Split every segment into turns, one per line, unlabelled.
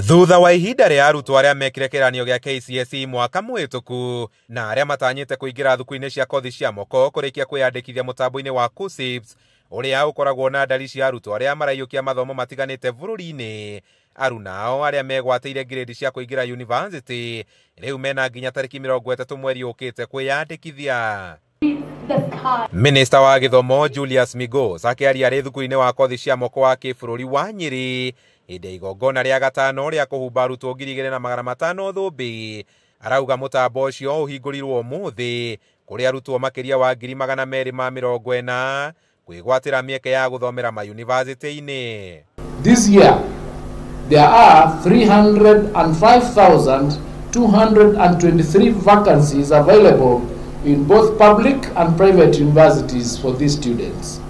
Thutha wa ihinda rĩa arutwo arĩa mekire kĩgeranio gĩa KCSE mwaka mũhĩtũku na arĩa matanyĩte kũingĩra thukuru-inĩ cia kothi cia moko kũrĩkia kwĩyandĩkithia mũtambo-inĩ wa KUCCPS ũrĩa ũkoragwo na ndari cia arutwo arĩa maraiyũkia mathomo matiganĩte bũrũri-inĩ. Arunao arĩa megwatĩire grade cia kũingĩra university rĩu mena nginya tarĩki 30 mweri ũkĩte kwĩyandĩkithia. Minista wa gĩthomo Julius Migos akĩaria arĩ thukuru-inĩ wa kothi cia moko wa kĩbũrũri wa Nyĩrĩ hĩndĩ ya igongona rĩa gatano rĩa kũhumba arutwo 2500 thũmbĩ, arauga mũtambo ũcio ũhingũrirwo ũmũthĩ kũrĩ arutwo makĩria wa 240,000 kwĩgwatĩra mĩeke ya gũthomera mayunivasĩtĩ-inĩ.
This year there are 305,223 vacancies available in both public and private universities for these students.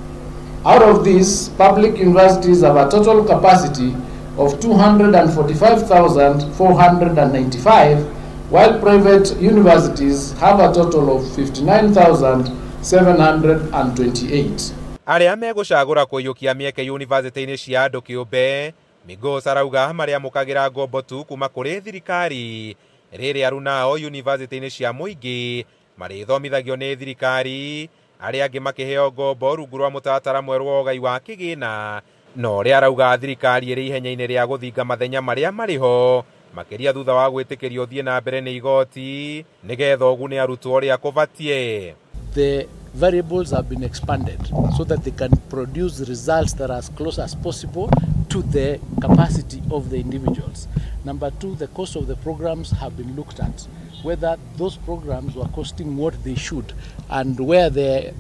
Out of these, public universities have a total capacity of 245,495, while private universities have a total of 59,728.
Arĩa megũcagũra kũiyũkia mĩeke yunivasĩtĩ-inĩ cia andũ kĩũmbe, Migos arauga marĩamũkagĩra ngombo tu kuma kũrĩ thirikari, rĩrĩa arunao yunivasĩtĩ-inĩ cia mũingĩ marĩthomithagio nĩ thirikari, arĩa angĩ makĩheo ngombo rungu rwa mũtaratara mwerũ wa ũgai wa kĩgĩna, na ũrĩa arauga thirikari ĩrĩ ihenya-inĩ rĩa gũthinga mathenya marĩa marĩ ho makĩria thutha wa gwĩtĩkĩrio ũthiĩ na mbere nĩ igoti nĩgetha ũgune arutwo ũrĩa kũbatiĩ.
The variables have been expanded so that they can produce results that are as close as possible to the capacity of the individuals. Number two, the cost of the programs have been looked at, whether those programs were costing what they should, and where they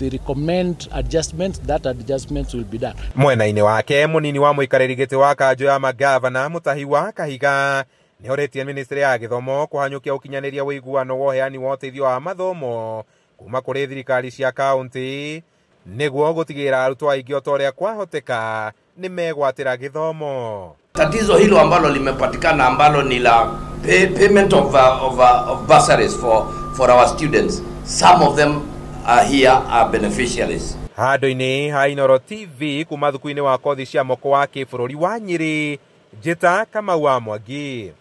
recommend adjustments, that adjustments will be done.
Mwena-inĩ wake mũnini wa mũikarĩri gĩtĩ wa kanjũ ya magavana Mutahi wa Kahiga nĩorĩtie ministry ya gĩthomo kũhanyũkia ũkinyanĩria ũiguano wa ũheani wa ũteithio wa mathomo kuma kũrĩ thirikari cia kaunti nĩguo gũtigĩrĩra arutwo aingĩ o ta ũrĩa kwahoteka nĩmegwatĩra gĩthomo.
Tatizo hilo ambalo limepatikana ambalo ni la payment of bursaries for our students. Some of them are here are beneficiaries.
Handũ-inĩ ha Inooro TV kuma thukuru-inĩ wa kothi cia moko wa kĩbũrũri wa Nyĩrĩ, Njĩta Kamau wa Mwangi.